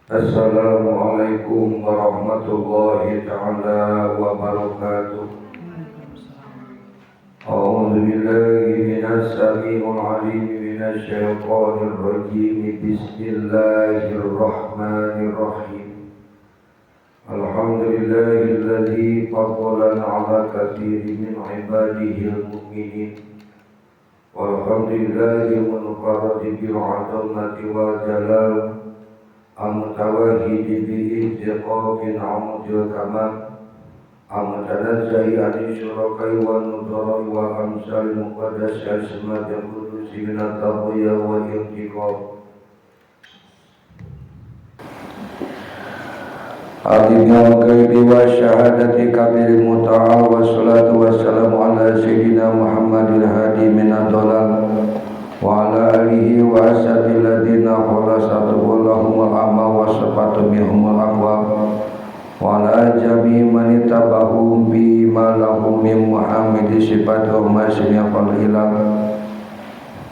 Assalamualaikum warahmatullahi ta'ala wabarakatuh. A'udzu billahi minas samii'il 'aliim minasy syaithanir rajim. Bismillahirrahmanirrahim. Alhamdulillahilladzi faddalana 'ala katsirin min 'ibadihil mu'minin. Walhamdulillahil munfarridi bil 'azamati wal jalal al-mutawahhid bi ihtiqaqin 'amdil kamal al-mutanazzahi 'anil syuraka'i wan nudhara'i wal amsal muqaddas al-samatil qudus min at-taghyir wal intiqam. Alimul ghaibi wa syahadati kabiril muta'al wa salatu wassalamu ala sayyidina Muhammadil hadi min ad-dhalal wa ala alihi wa ashabihi alladziina khalasatu lahumul amal wa safatu minhumul aqwam wa ala jami'i man ittaba'ahum bima lahum min muhammadi sifatu ma sami'a ilah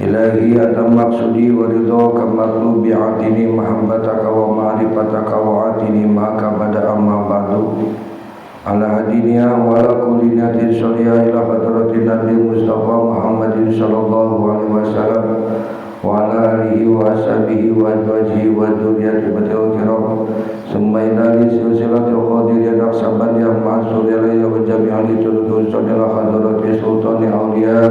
ilahi anta maqsudi wa ridhaka matlubi atini mahabbataka wa ma'rifataka wa atini ma kabada amma ba'du ala hadinya wa ala kulli natin sholiyah ila hadratin nabi Mustafa Muhammadin sallallahu alaihi wasallam wa ala alihi wa ashabihi wa azwajihi wa dzurriyyatihi kiram summa ila silsilatil qadiriyah naqsabandiyah ma'asuriyah wa jami'al turuq ila hadrati sultani awliya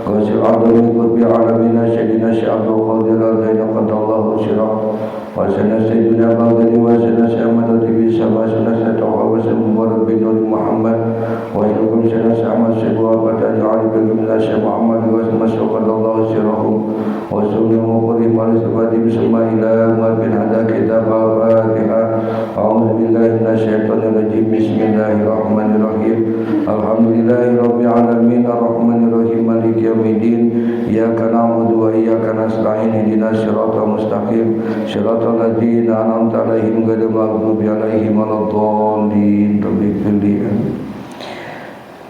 Ghasil adami qutbi alamina sayyidina Syekh Abdul Qadir al-Jailani qadallahu sirah wa sanna sayyidina Baghdadi wa sanna Syekh Ahmad Tibi sama sanna Syekh Tawha wa sanna Mubarak bin Nur Muhammad wa sanna sanna Syekh Ahmad Syekh wa Taj'al bin Syekh Muhammad wa sanna Syekh qadallahu sirahum wa sunni muqrim al-sifati bisma ila Umar bin Hada kitab al-Fatihah. A'udzu billahi minasyaitonir rajim. Bismillahirrahmanirrahim. Alhamdulillahi rabbil alamin arrahmanir rahim maliki yaumiddin. Iyyaka na'budu wa iyyaka nasta'in ihdinas siratal mustaqim siratal ladzina an'amta 'alaihim ghairil maghdubi 'alaihim waladdallin. Rabbil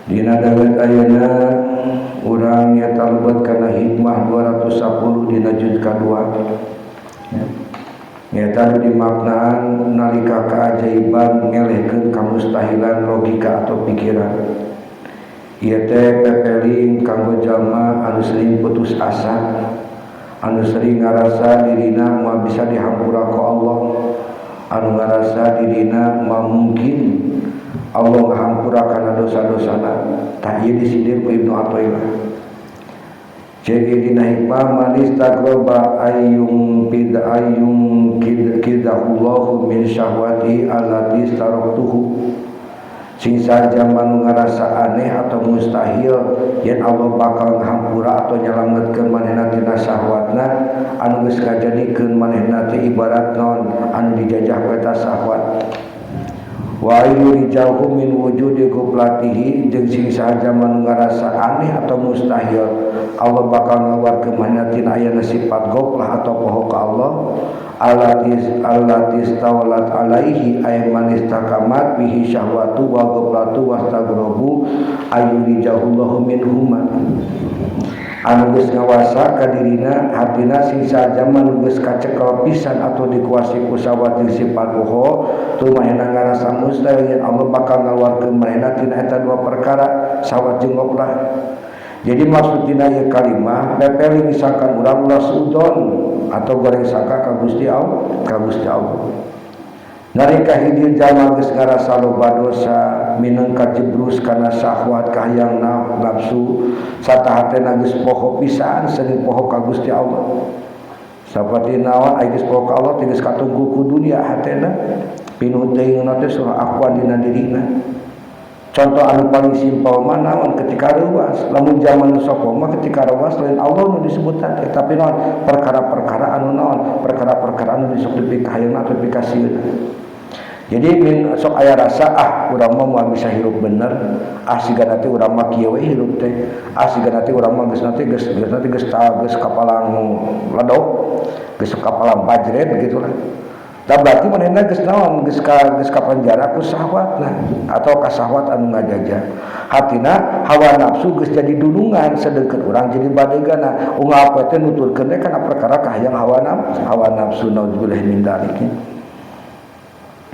Dina dawet ayeuna urang nya talebet kana hikmah 210 dina juz kadua. Nyata dimaknaan nalika keajaiban ngelehkeun kamustahilan logika atau pikiran. Ieu teh pepeling kanggo jalma anu sering putus asa, anu sering ngarasa dirina moal bisa dihampura ku Allah, anu ngarasa dirina moal mungkin Allah ngahampura kana dosa-dosana. Tah ieu disindir ku Ibnu Athaillah. Jadi dina hikmah manis tagroba ayyum bid ayyum kidahullahu min syahwati allati staraktuhu. Sing saja manu ngarasa aneh atau mustahil yen Allah bakal ngahampura atau nyalametkeun manehna tina syahwatna anu geus kajadikeun manehna teh ibarat naon anu dijajah ku eta syahwat. Wa yurijahu min wujudi guflatihi jeung sing saja manu ngarasa aneh atau mustahil Allah bakal ngawarkeun manehna tina ayana sifat goflah atau poho ka Allah allati stawalat alaihi ay man istaqamat bihi syahwatu wa guflatu wastaghrabu ayyurijahullahu minhuma. Anu geus ngawasa ka dirina hatina sing saja manu geus kacekel pisan atau dikuasi ku syahwat jeung sifat poho tu manehna ngarasa mustahil yen Allah bakal ngaluarkeun manehna tina eta dua perkara syahwat jeung goflah. Jadi maksud dina ieu kalimah pepeling misalkan urang ulah suudon atau goreng sangka ka Gusti Allah, ka Gusti Allah. Nalika hiji jalma geus ngarasa loba dosa mineng kajebrus kana syahwat kahayang nafsu sarta hatena geus poho pisan sering poho ka Gusti Allah. Saperti naon aya geus poho ka Allah teh geus katungku ku dunia hatena pinuh teuing teh surah akuan dina dirina. Contoh anu paling simpel mah naon ketika reuas, lamun zaman sok mah ketika reuas lain Allah nu disebutan teh, tapi naon perkara-perkara anu naon perkara-perkara anu disok dipikahayang atau dipikasieun. Jadi min sok aya rasa ah urang mah moal bisa hirup bener, ah siga nanti urang mah kieu we hirup teh, ah siga nanti urang mah geus nanti geus geus nanti geus geus kapalang ledok, geus kapalang bajret gitulah. Tah berarti manehna geus naon geus ka geus kapanjara ku syahwatna atau ka syahwat anu ngajajah. Hatina hawa nafsu geus jadi dunungan sedengkeun urang jadi badegana. Unggal poe teh nuturkeun teh kana perkara kahayang hawa nafsu, hawa nafsu naudzubillah min dzalik.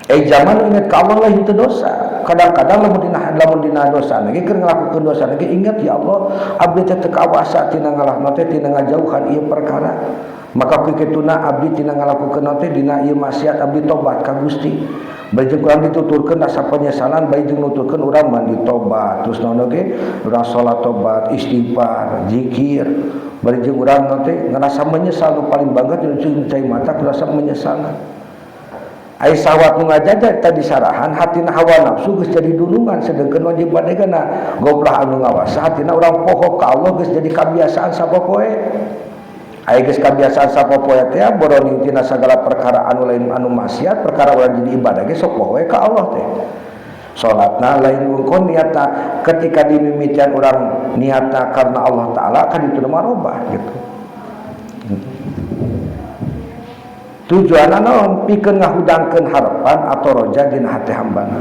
Zaman ingat ka Allah lain teu dosa. Kadang-kadang lamun dina dosa lagi keur ngalakukeun dosa lagi ingat, ya Allah, abdi teh teu kawasa tina ngalahna teh, tina ngajauhan ieu perkara. Maka ku kituna abdi tina ngalakukeun teh dina ieu maksiat, abdi tobat ka Gusti. Bari jeung urang dituturkeun rasa penyesalan, bari jeung nuturkeun urang mandi tobat, terus naon oge urang salat tobat, istighfar, zikir, bari jeung urang nanti ngerasa menyesal. Nu paling banget jeung cai mata ngerasa menyesal. Ai sahwat nu ngajaja tadi sarahan hatina, hawa nafsu geus jadi dunungan, sedengkeun wajib badegana goplah anu ngawasa hatina urang poho ka Allah, geus jadi kabiasaan sapopoe. Ai geus kabiasaan sapopoe teh, boroning tina sagala perkara anu lain anu maksiat, perkara urang jadi ibadah ge sok poho ka Allah teh. Salatna lain wungkul niatna, ketika dimimitian urang niatna karena Allah Ta'ala kan itu mah robah gitu. Tujuanna naon? Pikeun ngahudangkeun harapan atau roja dina hati hambana.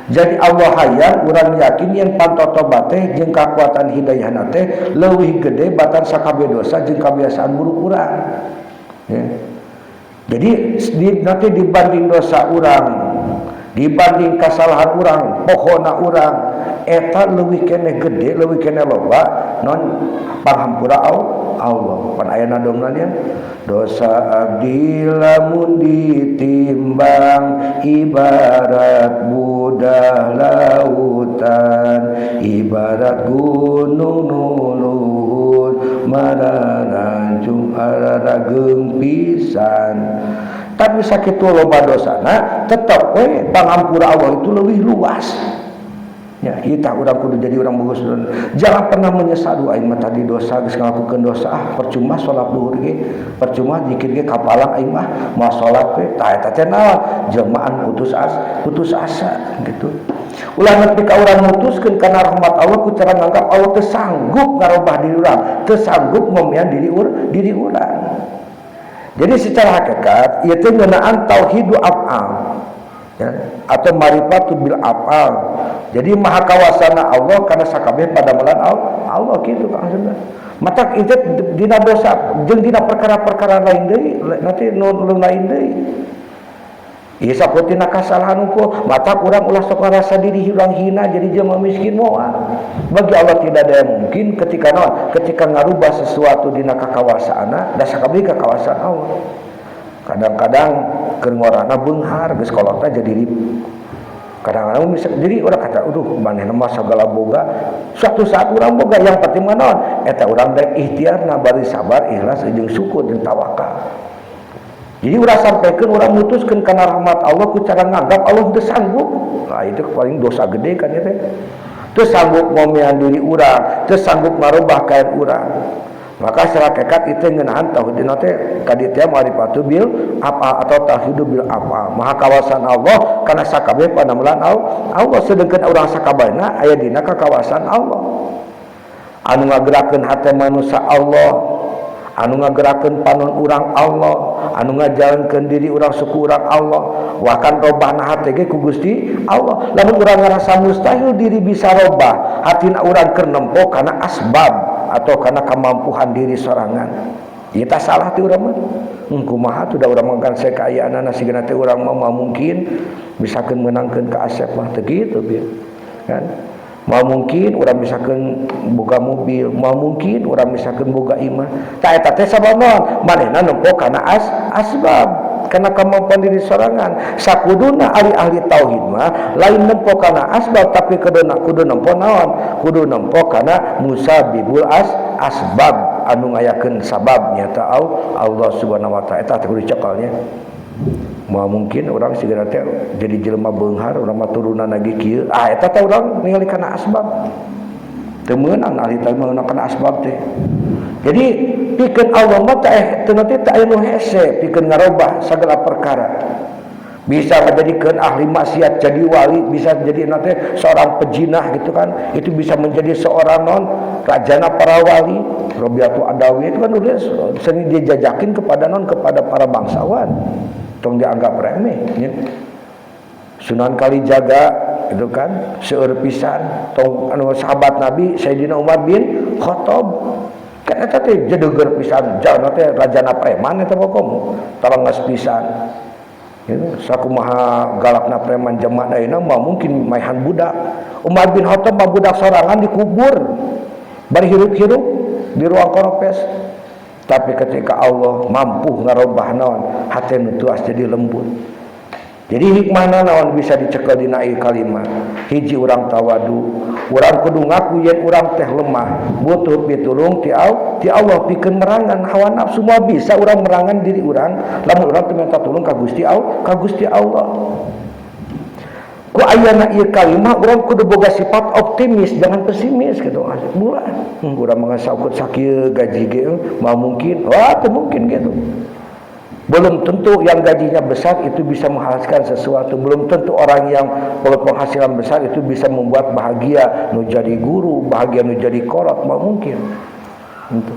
Jadi Allah hayang urang yakin yen pantotobat teh jeung kakuatan hidayahna teh leuwih gede batan sakabeh dosa jeung kabiasaan buruk urang ya. Jadi nanti dibanding dosa urang, dibanding kesalahan urang, pohona urang eta leuwih keneh gede, leuwih keneh loba non panghampura Allah. Pan aya dongna nya, dosa abdi lamun ditimbang ibarat budah lautan, ibarat gunung nu luhur, mararancung ararageung pisan. Tapi sakitu loba dosana tetep we pangampura Allah itu lebih luas ya. Kita urang kudu jadi orang bagus, jangan pernah menyesal. Aing mah tadi dosa, geus ngalakukeun dosa, ah percuma salat luhur ge, percuma zikir ge, kapalang aing mah moal salat we. Tah, eta teh naon? Jelmaan putus asa gitu. Ulah nepi ka urang mutuskeun kana rahmat Allah ku cara nganggap Allah teu sanggup ngarobah diri urang, teu sanggup ngomean diri urang. Jadi secara hakikat ieu teh ngeunaan tauhidu af'al ya, atau marifatu bil af'al. Jadi maha kawasana Allah karena sakabeh padamelan Allah gitu, Kang Sunda. Mata itu dina dosa jeung dina perkara-perkara lain deui, nanti nu lain deui. Ieu sapotina kasalahan ukur, mata urang ulah sok ngarasa diri urang hina jadi jelema miskin, moal. Bagi Allah tidak ada yang mungkin ketika naon? Ketika ngarubah sesuatu dina kakawasaanna, da sakabeh kakawasaan Allah. Kadang-kadang keur ngorana beunghar, geus kolotna jadi ribu. Kadang-kadang bisa jadi orang kata, "Aduh, manehna mah sagala boga." Suatu saat urang boga, yang penting mah naon? Eta urang daek ikhtiarna bari sabar, ikhlas jeung syukur jeung tawakal. Jadi urang sampaikan, urang mutuskeun kana rahmat Allah ku cara nganggap Allah teu sanggup. Nah, itu paling dosa gede kan ya teh. Teu sanggup ngomean diri urang, teu sanggup ngarubah kain urang. Maka secara hakikat itu ngeunaan tauhid teh kadi teh marifatu bil apa atau tauhid bil apa. Maha kawasan Allah kana sakabeh panamelan Allah, sedengkeun urang sakabehna aya dina kakawasan Allah. Anu ngagerakeun hate manusia Allah, anu ngagerakeun panon urang Allah, anu ngajalankeun diri urang, suku urang Allah, bahkan robahna hate ge ku Gusti Allah. Lamun urang ngarasa mustahil diri bisa robah, hatina urang keur nempo kana asbab atau karena kemampuan diri sorangan, kita salah ti urang mah. Kumaha tuh da urang mah kan sekayaanana, sigana teh urang mah moal mungkin misalkan meunangkeun ka Asep mah, teu kitu bieu kan. Moal mungkin urang misalkan boga mobil, moal mungkin urang misalkan boga imah. Tah, eta teh sabab naon? Manehna nempo kana asbab, karena kemampuan diri sorangan. Sakuduna ahli-ahli tauhid mah lain nempo kana asbab, tapi kudu nempo naon? Kudu nempo kana musabibul asbab, anu ngayakeun sabab nyata Allah Subhanahu wa taala. Eta teh kudu cekalnya. Moal mungkin urang sigana teh jadi jelema beunghar, urang mah turunan lagi kieu. Ah, eta teh urang ningali kana asbab, teu meunang ahli tauhid mah kana asbab teh. Jadi pikeun Allah mah teh teu nanti teh aya nu hese pikeun ngarobah segala perkara. Bisa menjadikan ahli maksiat jadi wali, bisa jadi nanti seorang pejinah gitu kan, itu bisa menjadi seorang non rajana para wali. Robiatu Adawi itu kan udah sering dijajakin kepada non kepada para bangsawan, tong dianggap remeh ya. Sunan Kalijaga itu kan seueur pisan tong anu sahabat Nabi Sayyidina Umar bin Khattab kan eta teh jedeger pisan, jalma teh rajana preman eta pokokmu talenges pisan. Gitu. Sakumaha galakna preman zaman ayeuna mah mungkin maehan budak. Umar bin Khattab mah budak sorangan dikubur. Bari hirup-hirup di ruang koropes. Tapi ketika Allah mampu ngarobah naon, hate nu tuas jadi lembut. Jadi hikmahna naon bisa dicekel dina ieu kalimat. Hiji, urang tawadu, urang kudu ngaku yen urang teh lemah, butuh pitulung ti Allah pikeun merangan hawa nafsu. Moal bisa urang merangan diri urang lamun urang teu minta tulung ka Gusti Allah, ka Gusti Allah. Ku ayana ieu kalimah urang kudu boga sifat optimis, jangan pesimis gitu. Bulan, urang mah saukut sakieu gaji ge moal mungkin. Wah, teu mungkin gitu. Belum tentu yang gajinya besar itu bisa menghasilkan sesuatu. Belum tentu orang yang penghasilan besar itu bisa membuat bahagia nu jadi guru, bahagia nu jadi kolot, moal mungkin. Itu.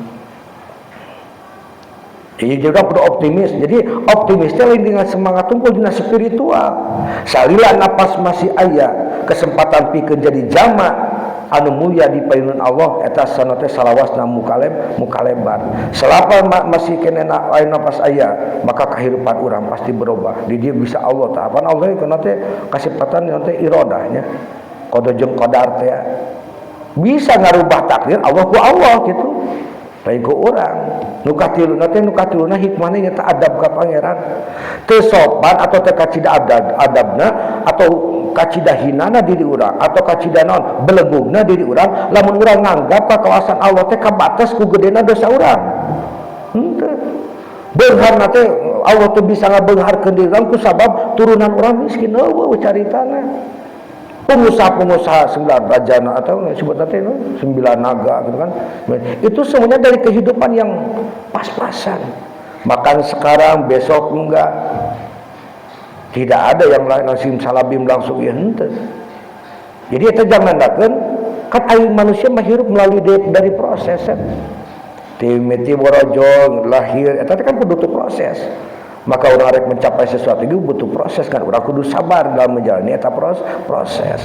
Jadi juga perlu optimis. Jadi optimisnya lain dengan semangat tungkul dina spiritual. Salila napas masih aya, kesempatan pikeun jadi jama anu mulia di payunun Allah eta sana teh salawasna mukalebar. Selama masih keneh aya napas aya, maka kehidupan urang pasti berubah. Di dia bisa Allah tah. Apaan Allah kana teh kasipatan teh irodahnya. Qada jeung qadar teh bisa ngarubah takdir Allah ku Allah gitu. Lain ku urang. Nu katiluna teh, nu katiluna hikmahna nyata adab ka pangeran. Teu sopan atau teu kacida adab, adabna atau kacida hinana diri urang atau kacida naon belegugna diri urang lamun urang nganggap kakawasan Allah teh kabatas ku gedena dosa urang. Henteu. Beungharna teh Allah teh bisa ngabeungharkeun diri urang ku sabab turunan urang miskin, eueuh caritana. Pengusaha-pengusaha sembilan raja atau sebut nanti sembilan naga gitu kan, itu semuanya dari kehidupan yang pas-pasan, makan sekarang besok enggak. Tidak ada yang lain langsung salabim langsung ya henteu. Jadi itu jangan kan kan ayo manusia mah hirup melalui dari proses kan. Timiti borojong lahir eta kan butuh proses. Maka orang rek mencapai sesuatu itu butuh proses kan, urang kudu sabar dalam menjalani eta proses.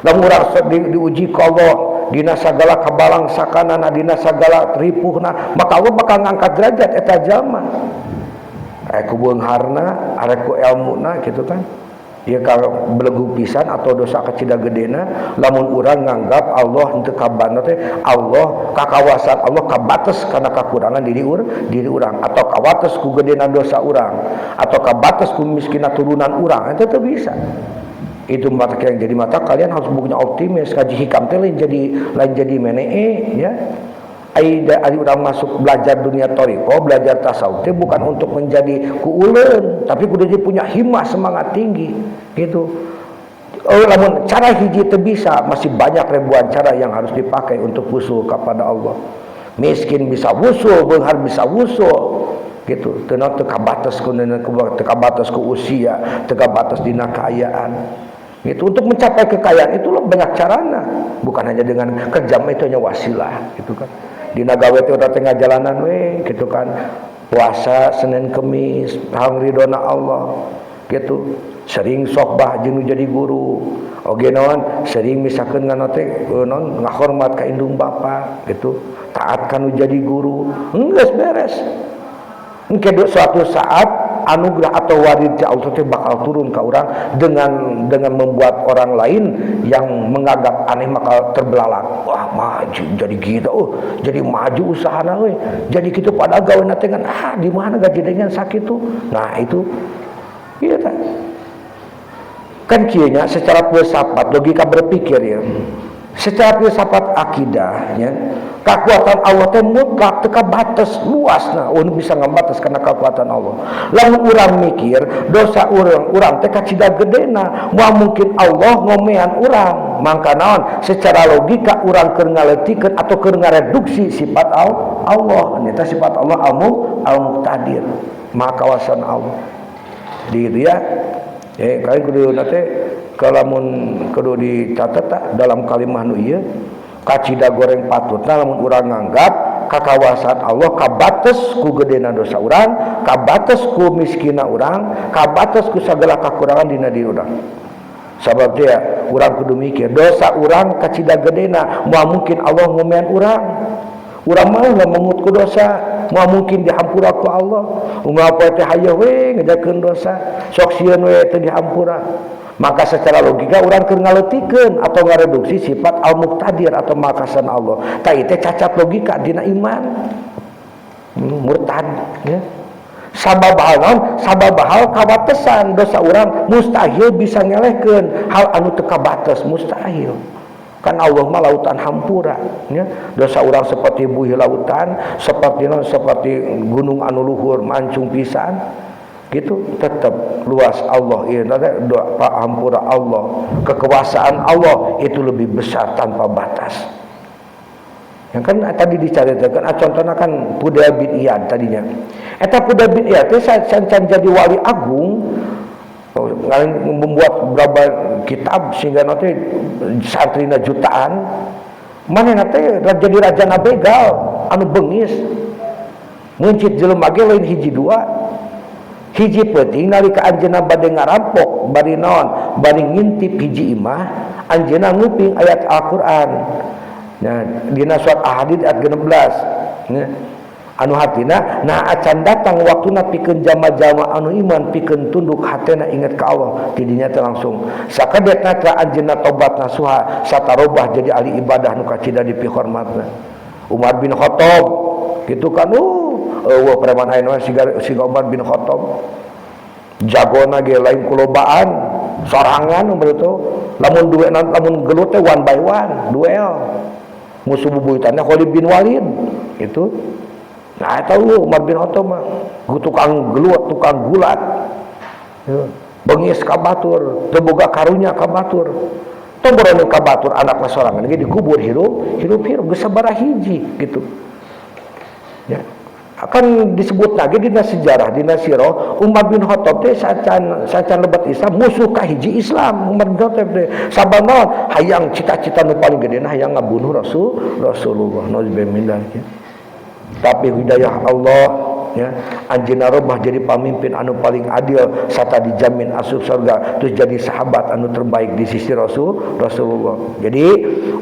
Lamun urang diuji ku Allah dina sagala kabalang sakanana, dina sagala ripuhna, maka Allah bakal ngangkat derajat eta jalma, arek ku beungharna, arek ku elmuna gitu kan. Ya kalau belegu pisan atau dosa kacida gedena lamun urang nganggap Allah henteu kabana teh, Allah kakawasan Allah kabates karena kakurangan diri urang atau kawates ku gedena dosa urang atau kabates ku miskina turunan urang, itu teu bisa. Itu mata yang jadi mata kalian harus punya optimis. Kaji hikam teh lain jadi menee ya. Ai ai urang masuk belajar dunia toriko, belajar tasawuf teh bukan untuk menjadi kuuleun, tapi kudu jadi punya himmah, semangat tinggi gitu. Oh, lamun cara hiji teu bisa, masih banyak ribuan cara yang harus dipakai untuk wusul kepada Allah. Miskin bisa wusul, beunghar bisa wusul gitu. Teu teu kabatas ku teu kabatas ku usia, teu kabatas dina kaayaan. Gitu. Untuk mencapai kekayaan itu loh banyak carana, bukan hanya dengan kerja, itu hanya wasilah gitu kan. Dina gawe teh udah tengah jalanan we gitu kan. Puasa Senin Kemis, hang ridona Allah gitu. Sering sohbah jeung jadi guru. Oge naon sering misalkan ngano teh naon ngahormat ka indung bapa gitu. Taat kanu jadi guru. Geus beres. Engke suatu saat anugerah atau warid Allah teh bakal turun ke orang dengan membuat orang lain yang menganggap aneh maka terbelalak. Wah, maju jadi gitu, oh jadi maju usahana we, jadi gitu pada gawe teh kan, ah di mana gaji dengan sakit tuh. Nah, itu iya kan kan kieu nya, secara filsafat logika berpikir ya, secara filsafat akidah ya, kekuatan Allah teh mutlak, teu kabatas luas. Nah, bisa ngabatas karena kekuatan Allah. Lamun urang mikir dosa urang, urang teh kacida gedena, moal mungkin Allah ngomean urang. Mangka naon, secara logika urang keur ngaleutikeun atau keur ngareduksi sifat Allah. Nyata sifat Allah al-muqtadir, maha kawasan Allah di itu ya. Kalian kudu nate kalamun kudu dicatat tak dalam kalimah nu ieu kacida goreng patutna lamun urang nganggap kakawasan Allah kabates ku gedena dosa urang, kabates ku miskina urang, kabates ku sagala kakurangan dina diri urang. Sabab dia urang kudu mikir dosa urang kacida gedena, moal mungkin Allah ngomean urang. Urang mah mengut ku dosa. Moal mungkin dihampura ku Allah. Unggal poe teh hayoh we ngejakeun dosa, sok sieun we teu dihampura. Maka secara logika urang keur ngaleutikeun atau ngareduksi sifat al-muqtadir atau makasan Allah. Tah, ieu teh cacat logika dina iman. Murtad ya. Sabab hal naon? Sabab hal kawatesan dosa urang mustahil bisa ngelehkeun hal anu teu kabates, mustahil. Kan Allah mah lautan hampura ya. Dosa urang seperti buih lautan, seperti naon, seperti gunung anu luhur mancung pisan gitu, tetap luas Allah ieu teh doa hampura Allah, kekuasaan Allah itu lebih besar tanpa batas. Yang kan tadi diceritakan, contohnya kan Fudail bin Iyad tadinya. Eta Fudail bin Iyad teh can jadi wali agung, oh, membuat berapa kitab sehingga nanti santrina jutaan. Mana nanti jadi raja nabegal anu bengis. Meuncit jelema ge lain hiji dua. Hiji peuting nalika anjeunna bade ngarampok, bari naon? Bari ngintip hiji imah, anjeunna nguping ayat Al-Qur'an. Nah, dina surat Al-Hadid ayat 16. Ya. Anu hartina, nah acan datang waktuna pikeun jama-jama anu iman pikeun tunduk hatena ingat ka Allah. Tidinya teh langsung sakadetna teh anjeunna tobat nasuha satarobah jadi ahli ibadah nu kacida dipihormatna. Umar bin Khattab gitu kan, eueuh preman ayeuna siga siga Umar bin Khattab. Jagona ge lain kulobaan, sorangan Umar itu. Lamun duel, lamun gelut teh one by one, duel. Musuh bubuyutannya Khalid bin Walid itu. Nah, eta Umar bin Khattab mah tukang gelut, tukang gulat. Ya. Bengis ka batur, teu boga karunya ka batur. Tong boroning ka batur, anakna sorangan ge dikubur hirup, hirup-hirup geus sabaraha hiji gitu. Ya. Akan disebut lagi dina sejarah, dina sirah, Umar bin Khattab teh sacan sacan lebet Islam musuh kahiji Islam Umar bin Khattab teh. Sabab naon? Hayang cita-cita nu paling gede hayang ngabunuh Rasulullah. Nauzubillah. Tapi hidayah Allah ya, anjeunna robah jadi pamimpin anu paling adil serta dijamin asup surga, terus jadi sahabat anu terbaik di sisi Rasulullah. Jadi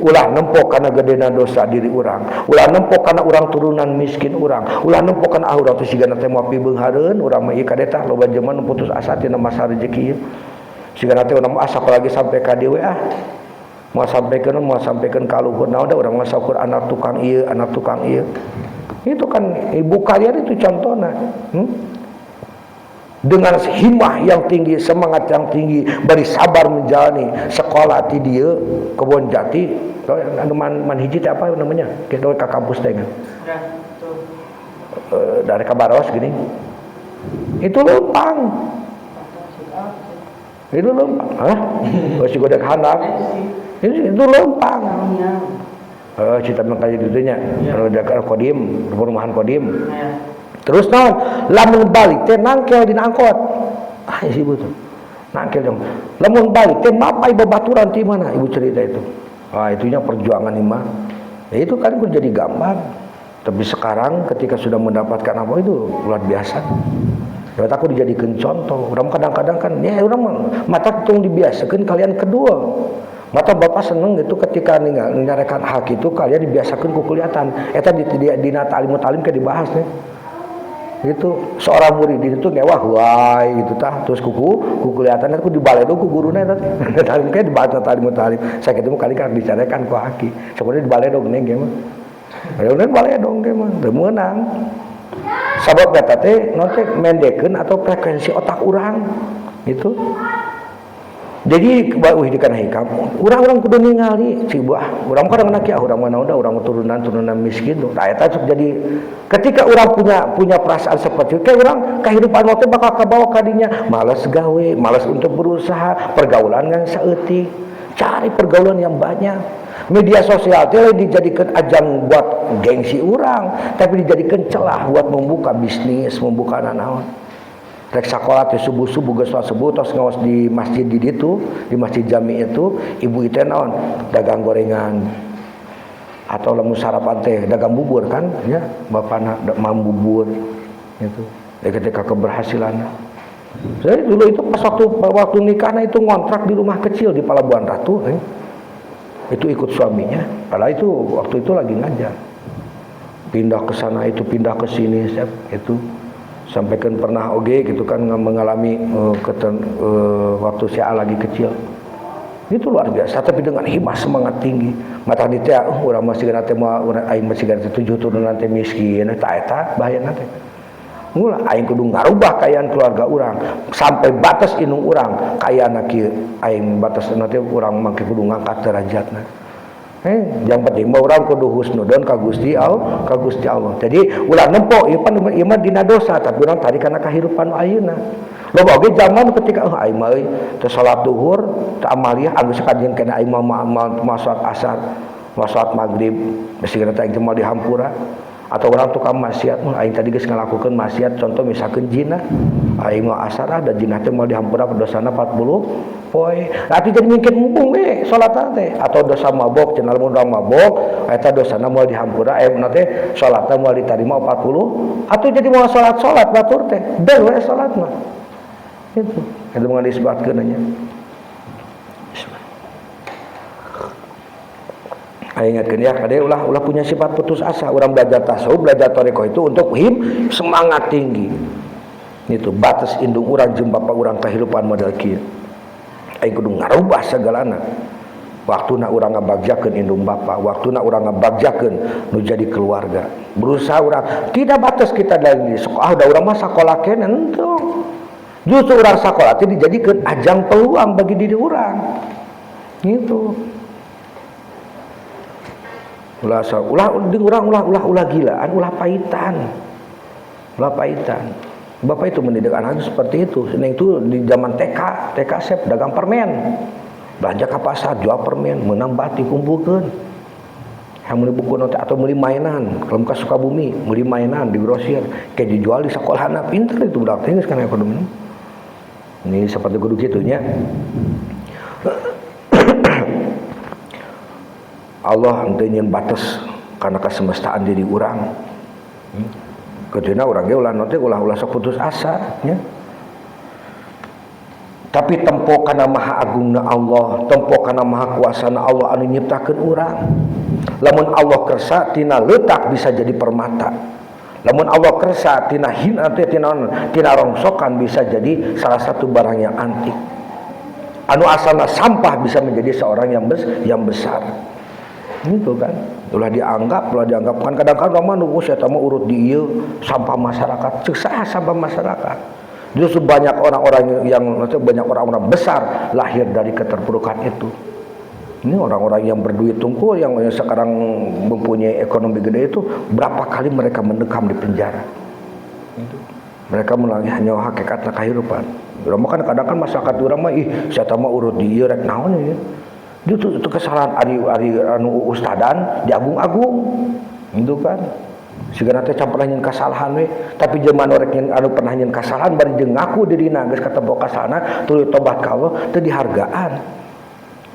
ulah nempok karena gedena dosa diri urang, ulah nempok karena urang turunan miskin urang, ulah nempok karena urang teh sigana teh moal pibeunghareun urang mah ieu kadeta loba jelema nu putus asa tina masa rezeki ieu. Sigana teh urang mah asa lagi sampai ka dieu ah. Mau sampaikan ka luhur naon da urang mah saukur anak tukang ieu, anak tukang ieu. Itu kan ibu kalian itu contohnya. Dengan himmah yang tinggi, semangat yang tinggi, bari sabar menjalani sekolah ti dieu Kebon Jati, anu man hiji teh apa namanya? Kita ke kampus teh kan. Dari Kabaros gini. Itu lempang. Itu lempang. Hah? Oh, si godek handap. Itu lempang. Oh, cita mangkanya gitu nya. Kalau jaga Kodim, perumahan Kodim. Terus naon? Lamun balik teh nangkel dina angkot. Ah, si ibu tuh. Nangkel dong. Lamun balik teh mapai babaturan ti mana? Ibu cerita itu. Ah, itunya perjuangan imah. Ya, itu kan jadi gambar. Tapi sekarang ketika sudah mendapatkan apa itu luar biasa. Ya, aku dijadikan contoh. Orang kadang-kadang kan, ya orang mata tung dibiasakan kalian kedua. Mata bapak seneng gitu ketika nyarekan hak itu kalian dibiasakan ku kelihatan. Eta di ta'lim talim ke dibahas nih. Gitu seorang murid itu ngewah wae gitu tah, terus kuku ku kelihatan ku dibaledog ku guruna eta teh. Talim ke dibahas ta'lim talim. Saya ketemu kali kan dicarekan ku haki. Sebenarnya dibaledog nih ge mah. Ya udah baledog ge mah teu meunang. Sabab eta teh naon teh mendekeun atau frekuensi otak urang gitu. Jadi wih di kana hikam, urang-urang kudu ningali si buah. Urang kadang nak ya urang mana udah urang turunan turunan miskin tuh. Nah, eta sok jadi ketika urang punya punya perasaan seperti itu, kayak urang kehidupan waktu bakal kabawa kadinya, malas gawe, malas untuk berusaha, pergaulan ngan saeutik. Cari pergaulan yang banyak. Media sosial teh dijadikan ajang buat gengsi urang, tapi dijadikan celah buat membuka bisnis, membuka nanaon. Rek sakola teh subuh-subuh geus subuh tos ngaos di masjid di ditu, di masjid jami itu, ibu itu naon dagang gorengan atau lamun sarapan teh dagang bubur kan ya, bapana mam bubur gitu. Ya, ketika keberhasilan saya dulu itu pas waktu waktu nikahnya itu ngontrak di rumah kecil di Pelabuhan Ratu, eh. Itu ikut suaminya, padahal itu waktu itu lagi ngajar. Pindah ke sana itu, pindah ke sini, itu sampaikan pernah oge gitu kan mengalami waktu saya lagi kecil. Itu luar biasa, tapi dengan himah semangat tinggi. Mata di teh urang masih teh moal urang aing masih teh 7 turunan teh miskin eta eta bahayana teh. Mula aing kudu ngarubah kaayaan keluarga urang sampai batas indung urang kaayaan kieu aing batas nanti urang mangke kudu ngangkat derajatna. Yang penting mah urang kudu husnudon ka Gusti Allah, ka Gusti Allah. Jadi ulah nempo ieu pan ieu mah dina dosa, tapi urang tadi kana kahirupan ayeuna. Loba oge zaman ketika oh aing mah euy teu salat duhur, teu amaliah anggeus kajian kana aing mah moal salat asar, moal salat maghrib, bisi kana teh aing teh moal dihampura. Atau orang tukang maksiat, aing tadi geus ngalakukeun maksiat, contoh misalkan zina, aing mah asar da zina teh moal dihampura dosana 40 poe. Atuh jadi mungkin mumpung we salat teh atau dosa mabok, cenah lamun urang mabok eta dosana moal dihampura, aya teh salatna moal ditarima 40, atuh jadi moal salat-salat batur teh, bel we salat mah. Itu eta mah disebutkeun nya. Ayo ingatkan ya, kade ulah ulah punya sifat putus asa. Orang belajar tasawuf, belajar thariqah itu untuk him semangat tinggi. Itu batas indung urang jeung bapak urang kehidupan model kieu. Aing kudu ngarubah segalana. Waktuna urang ngabagjakeun indung bapak, waktuna urang ngabagjakeun nu jadi keluarga. Berusaha urang tidak batas kita dari sekolah, da urang mah sakola keneh henteu. Justru urang sakola teh dijadikeun ajang peluang bagi diri urang. Gitu. Ulah ulah urang ulah ulah ulah gilaan, ulah paitan. Ulah paitan. Bapak itu mendidik anak itu seperti itu. Neng itu di zaman TK, TK sep dagang permen. Belanja ke pasar jual permen, menang bati kumpulkeun. Yang beli buku nanti atau beli mainan, kalau muka Sukabumi, beli mainan di grosir, kayak dijual di sekolah anak pinter itu budak teh geus kana ekonomi. Ini seperti kudu kitu nya. Allah henteu nyeun batas kana kasemestaan diri urang. Kedina urang ge ulah nanti ulah-ulah sok putus asa nya. Tapi tempo kana maha agungna Allah, tempo kana maha kuasana Allah anu nyiptakeun urang. Lamun Allah kersa tina leutak bisa jadi permata. Lamun Allah kersa tina hina teh tina tina rongsokan bisa jadi salah satu barang yang antik. Anu asalna sampah bisa menjadi seorang yang besar. Gitu kan. Ulah dianggap kan kadang-kadang mah nu saya mah urut di ieu sampah masyarakat. Ceuk saha sampah masyarakat? Justru banyak orang-orang yang banyak orang-orang besar lahir dari keterpurukan itu. Ini orang-orang yang berduit tungkul yang sekarang mempunyai ekonomi gede itu berapa kali mereka mendekam di penjara. Itu. Mereka melalui hanya hakikat kehidupan. Urang mah kan kadang kan masyarakat urang mah ih saya mah urut di ieu rek naon ya. Itu kesalahan ari anu ustadan diagung-agung. Itu kan. Sigana teh can pernah nyeun kasalahan we, tapi jelema nu rek nyeun anu pernah nyeun kasalahan bari jeung ngaku dirina geus katempo kasalahanna tuluy tobat ka Allah teu dihargaan.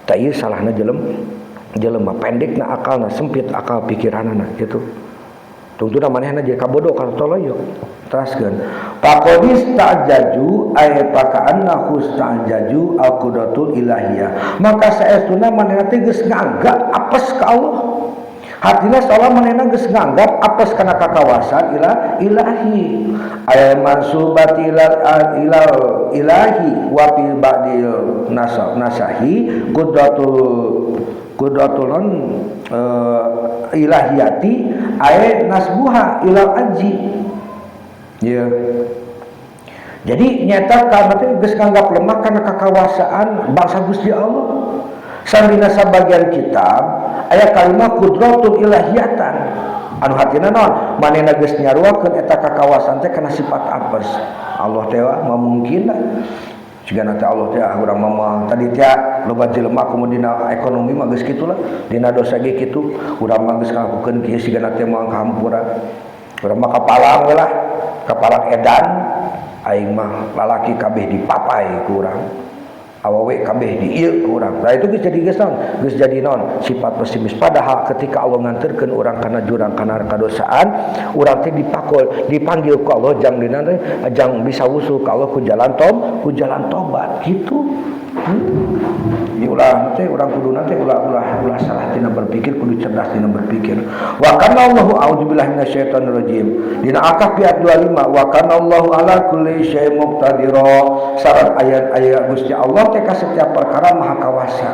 Tah ieu salahna jelema pendekna akalna, sempit akal pikiranana gitu. Tungtuna manehna jadi kabodo ka toloyo. Teraskeun. Faqadis ta'jaju ay faka'anna khusta'jaju al-qudratul ilahiyah. Maka saestuna manehna teh geus nganggap apes ka Allah. Hatina seolah manehna geus nganggap apes kana kakawasan ilahi. Ay mansubati ilal ilahi wa fi ba'dil nasahi qudratulun ilahiyati ay nasbuha ilal aji. Ya. Jadi nyata karena teh geus nganggap lemah karena kakawasaan bangsa Gusti Allah. Sandina sabagian kitab aya kalimat qudratul ilahiyatan. Anu hatina naon? Manehna geus nyaruakeun eta kakawasan teh kana sifat apes. Allah teh mah mungkin lah. Jigana teh Allah teh urang mah tadi teh loba jelema kumaha dina ekonomi mah geus kitu lah. Dina dosa ge kitu, urang mah geus ngalakukeun kieu sigana teh moal kahampura. Urang mah kapalang we lah, kapalang edan aing mah lalaki kabeh dipapai ku urang. Awewe kabeh di ieu ku urang. Nah itu geus jadi geus naon? Geus jadi naon? Sifat pesimis. Padahal ketika Allah nganterkeun urang kana jurang kana kadosaan, urang teh dipakul, dipanggil ku Allah jang dina teh jang bisa wusul ka Allah ku jalan tobat gitu. Ulah teh urang kudu nanti ulah ulah ulah salah tina berpikir, kudu cerdas tina berpikir. Wa kana Allahu a'udzubillahi minasyaitonir rajim. Dina Al-Kahfi ayat 25 wa kana Allahu ala kulli syai'in muqtadira. Sareng ayat-ayat Gusti Allah teh ka setiap perkara maha kawasa.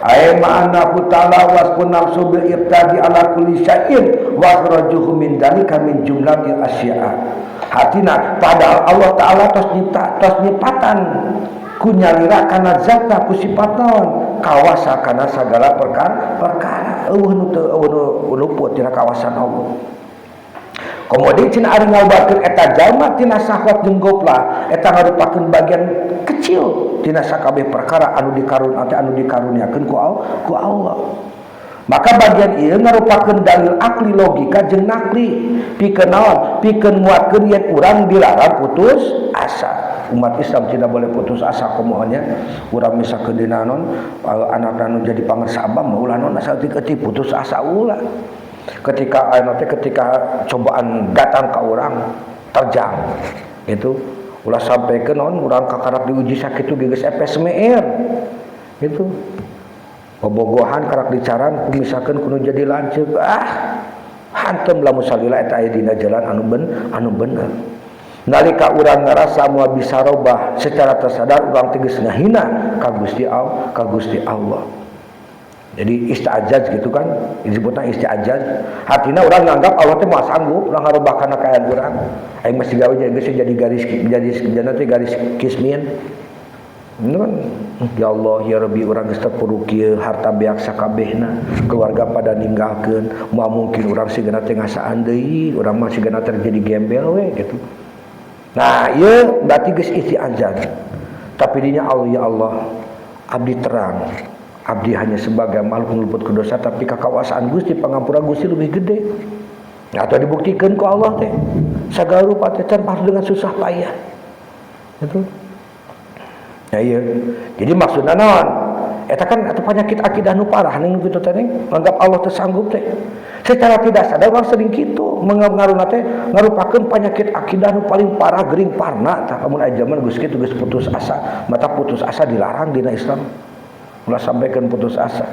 Ay ma'ana ta'ala wasfun nafsu bil ibtadi ala kulli syai'in wa akhrajuhu min dalika min jumlatil asya'a. Hatina padahal Allah Ta'ala tos nyipta, tos nyipatan ku nyalira kana zatna ku sifat naon kawasa kana sagala perkara perkara eueuh nu teu eueuh nu luput tina kawasan Allah. Kemudian cenah ari ngaobatkeun eta jalma tina syahwat jeung goplah eta ngarupakeun bagian kecil tina sakabeh perkara anu dikarun anu dikaruniakeun ku Allah. Maka bagian ieu ngarupakeun dalil akli logika jeung nakli pikeun naon pikeun nguatkeun yen urang dilarang putus asa. Umat Islam tidak boleh putus asa komohonnya. Urang misalkeun dina naon anak nu jadi pangersa abah mah ulah naon asal teu putus asa ulah. Ketika anu teh ketika cobaan datang ka urang terjang itu ulah sampai ke naon urang kakarak diuji sakitu geus FSMR gitu. Bobogohan karak dicaran ku misalkeun kudu jadi lanceuk hantem lamun salila eta aya dina jalan anu bener. Nalika urang ngarasa moal bisa robah secara tersadar urang teh geus ngahina ka Gusti Allah, ka Gusti Allah. Jadi isti'ajaz gitu kan, disebutna isti'ajaz. Artinya urang nganggap Allah teh moal sanggup urang ngarobah kana kaayaan urang. Aing masih gawe geus jadi garis jadi jadi garis kismin. Ini kan ya Allah ya Rabbi urang geus terpuruk ieu harta beak sakabehna, keluarga pada ninggalkeun, moal mungkin urang sigana teh ngasaan deui, urang mah sigana teh jadi gembel we gitu. Nah, ieu berarti geus isti'ajaz. Tapi dinya Allah ya Allah, abdi terang. Abdi hanya sebagai makhluk luput ke dosa tapi kakawasaan Gusti pangampura Gusti lebih gede. Nah, atau dibuktikan ku Allah teh. Sagala rupa teh tanpa dengan susah payah. Gitu. Ya iya. Jadi maksudna naon? Eta kan atau penyakit akidah nu parah ning kitu teh nganggap Allah teh sanggup teh. Secara tidak sadar orang sering kitu mengaruna teh ngarupakeun penyakit akidah nu paling parah gering parna tah lamun aya zaman geus kitu geus putus asa, mata putus asa dilarang dina Islam. Ulah sampaikan putus asa.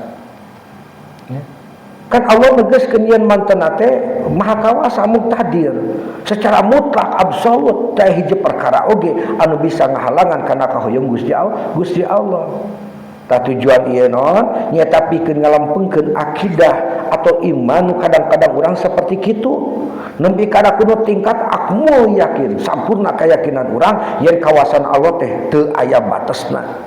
Ya. Kan Allah negaskeun yen mantena teh maha kawasa muktadir. Secara mutlak absolut teh hiji perkara oge anu bisa ngahalangan kana kahoyong Gusti Allah, Gusti Allah. Tah tujuan ieu naon? Nyaeta pikeun ngalempengkeun akidah atau iman kadang-kadang urang seperti kitu. Nempi kana kudu tingkat akmul yakin, sampurna keyakinan urang yen kawasan Allah teh teu aya batesna.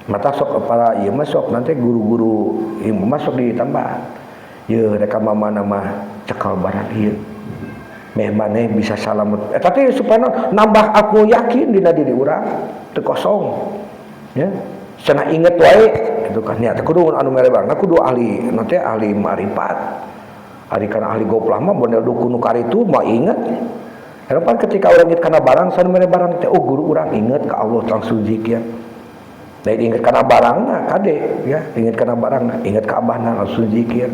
Mata sok para ieu mah sok nanti guru-guru ieu mah sok ditambah. Yeuh rek ka mamana mah cekal barang ieu. Meh maneh bisa salamet. Eta teh supaya nambah akmul yakin dina diri urang teu kosong. Ya. Cenah inget wae gitu kan nya teh kudu anu mere barangna kudu ahli nanti ahli marifat. Ari kana ahli goplah mah model dukun nu karitu mah inget. Harapan ketika urang inget kana barang san mere barang teh oh guru urang inget ka Allah langsung zikir. Lain inget kana barangna kade ya, inget kana barangna, inget ka abahna langsung zikir.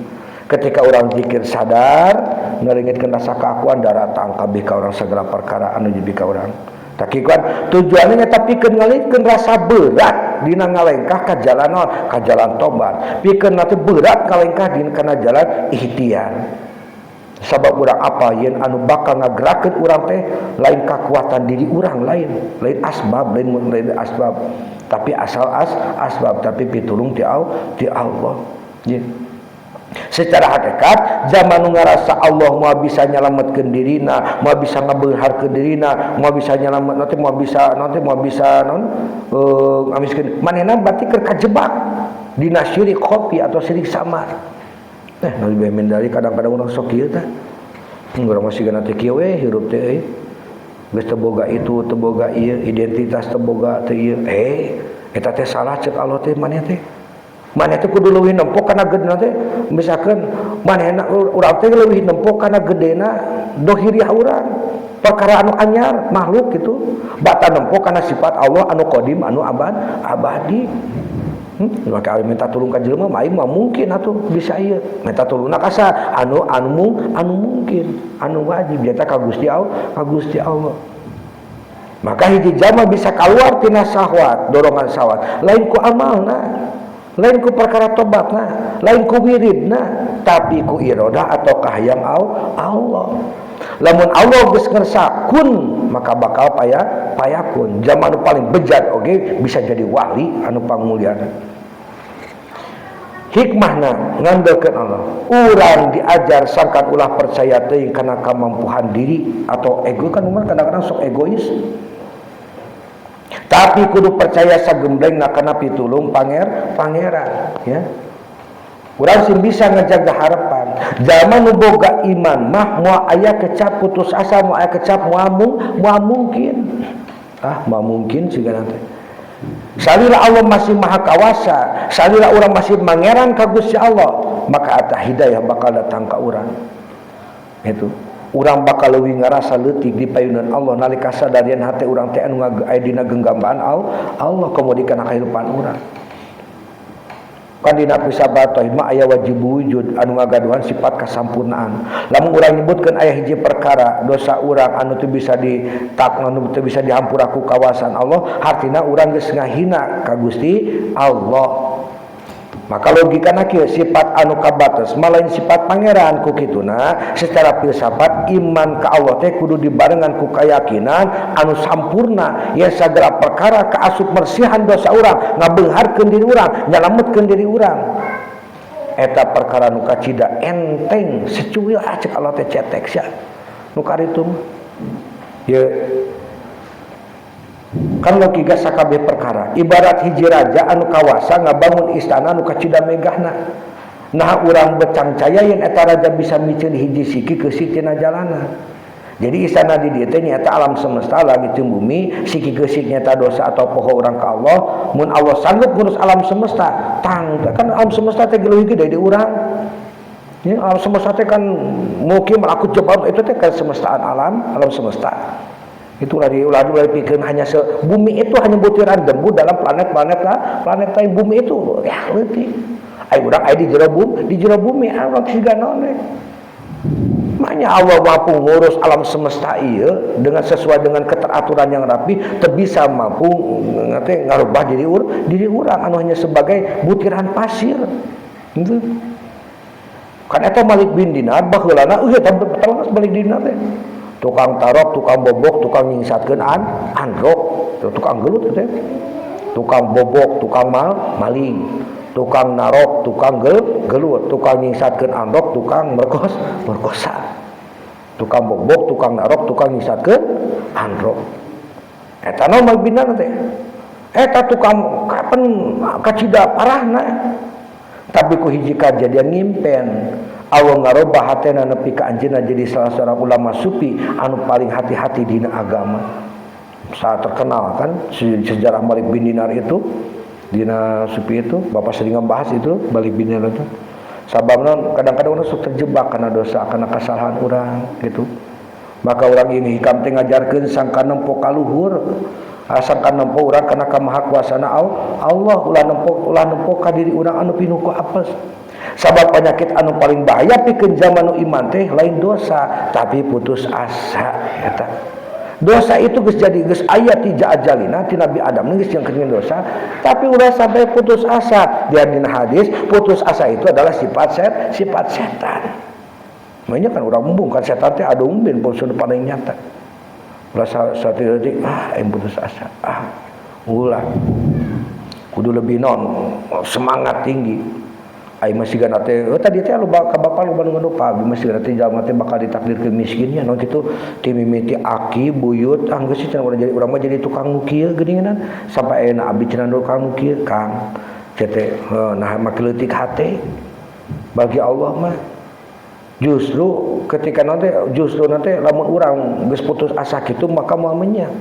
Ketika orang zikir sadar ngeureungitkeun rasa keakuan daratang kabeh ka urang segala perkara anu jadi ka urang. Takikan tujuannya nyata pikeun ngalihkeun rasa berat dina ngalengkah ka jalan naon ka jalan tobat pikeun nanti berat ngalengkah dina kana jalan ikhtiar. Sabab urang apa yen anu bakal ngagerakeun urang teh lain kekuatan diri urang lain lain asbab lain lain asbab tapi asal asbab tapi pitulung ti Allah. Ya. Secara hakikat zaman nu ngarasa Allah moal bisa nyalametkeun dirina, moal bisa ngabeungharkeun dirina, moal bisa nyalamet nanti moal bisa nanti moal bisa non ngamiskeun manehna berarti keur kajebak dina syirik khafi atau syirik samar. Nabi min dari kadang-kadang urang sok kieu tah. Urang masih gana teh kieu we hirup teh euy. Geus teu boga itu, teu boga ieu, identitas teu boga teu ieu. Eta teh salah cek Allah teh maneh teh. Maneh teh kudu leuwih nempo kana gedena teh misalkan manehna urang teh leuwih nempo kana gedena dohiriah urang. Perkara anu anyar makhluk gitu. Bata nempo kana sifat Allah anu qadim anu abadi. Maka minta tulung ka jelema mah aing mah mungkin atuh bisa ieu. Minta tulungna ka saha? Anu anu anu mungkin, anu wajib eta ka Gusti Allah, ka Gusti Allah. Maka hiji jalma bisa keluar tina syahwat, dorongan syahwat, lain ku amalna, lain ku perkara tobatna, lain ku wiridna, tapi ku irodah atau kahayang Allah. Lamun Allah geus ngersa kun, maka bakal payakun. Zaman anu paling bejat oge bisa jadi wali anu pangmulyana. Hikmahna ngandelkeun Allah. Urang diajar sangkan ulah percaya teuing kana kamampuan diri atau ego, kan umur kadang-kadang sok egois. Tapi kudu percaya sagemblengna kana pitulung pangeran ya. Urang sing bisa ngejaga harapan. Zaman nu boga iman mah moal aya kecap putus asa, moal aya kecap moal mungkin. Ah, moal mungkin siga nanti. Salila Allah masih maha kawasa, salila urang masih mangeran ka Gusti Allah, maka eta hidayah bakal datang ka urang. Itu. Urang bakal leuwih ngarasa leutik di payunan Allah nalika sadarian hate urang teh anu aya dina genggaman Allah komo kana kahirupan urang. Kan dina filsafat tauhid mah aya wajib wujud anu ngagaduhan sifat kasampurnaan. Lamun urang nyebutkeun aya hiji perkara dosa urang anu teu bisa ditak, anu teu bisa dihampura ku kawasan Allah, hartina urang geus ngahina ka Gusti Allah. Maka logikana kieu, sifat anu kabates mah lain sifat pangeran. Ku kituna secara filsafat iman ka Allah teh kudu dibarengan ku keyakinan anu sampurna yen sagala perkara kaasup mersihan dosa urang, ngabeungharkeun diri urang, nyalametkeun diri urang. Eta perkara nu kacida enteng secuil cek Allah teh cetek sia nu karitu mah. Ye kan logika sakabeh perkara ibarat hiji raja anu kawasa ngabangun istana anu kacida megahna. Nah, urang becangcaya yen eta raja bisa miceun hiji siki keusik tina jalana. Jadi istana di dieu teh nyaeta alam semesta, langit jeung bumi, siki keusik nyaeta dosa atau poho urang ka Allah. Mun Allah sanggup ngurus alam semesta, tang kan alam semesta teh leuwih gede di urang. Ya, alam semesta teh kan mungkin melakukan jebab itu teh kesemestaan alam, alam semesta. Itulah diulah ulah dipikirkan hanya bumi itu hanya butiran debu dalam planet-planet lah, planet lain bumi itu ya leutik. Ai urang aya di jero bumi, di jero bumi urang siga naon we. Makanya Allah mampu ngurus alam semesta ieu dengan sesuai dengan keteraturan yang rapi, teu bisa mampu ngerti ngarubah diri urang anu hanya sebagai butiran pasir. Gitu. Kan eta Malik bin Dinar baheulana eueuh eta telas Malik bin Dinar teh. Tukang tarok, tukang bobok, tukang nyingsatkeun androk, tukang gelut teh. Tukang bobok, tukang maling, tukang narok, tukang gelut, tukang nyingsatkeun androk, tukang merkosa. Tukang bobok, tukang narok, tukang nyingsatkeun androk. Eta naon Malik bin Dinar teh? Eta tukang kapan kacida parahna. Tapi ku hiji kajadian ngimpen Allah ngarobah hatena nepi ka anjeunna jadi salah seorang ulama sufi anu paling hati-hati dina agama. Saat terkenal kan sejarah Malik bin Dinar itu dina sufi itu, Bapak sering membahas itu Malik bin Dinar itu. Sababna kadang-kadang orang sok terjebak karena dosa, karena kesalahan orang gitu. Maka orang ini hikam teh ngajarkeun sangka nempo kaluhur, sangka nempo urang kana kamahakuasana Allah, ulah nempo ka diri urang anu pinuh ku apes. Sabab penyakit anu paling bahaya pikeun zaman nu iman teh lain dosa, tapi putus asa eta. Dosa itu geus jadi geus aya ti ajalina ti Nabi Adam geus yang ketinggalan dosa, tapi ulah sampai putus asa. Di dina hadis putus asa itu adalah sifat setan. Makanya kan urang embung kan setan teh adu bin pun paling nyata. Ulah satu detik ah em putus asa. Ah ulah. Kudu lebih non semangat tinggi. Ai masih gana teh oh, tadi teh loba ka bapak loba nu lupa, abi masih gana teh jalma teh bakal ditakdirkeun miskinnya non kitu ti mimiti aki buyut ah geus cenah urang jadi urang mah jadi tukang nu kieu geuningan sampai ayeuna abi cenah tukang nu kieu Kang teh nah make leutik hate bagi Allah mah justru ketika nanti justru nanti lamun urang geus putus asa kitu maka moal menyak.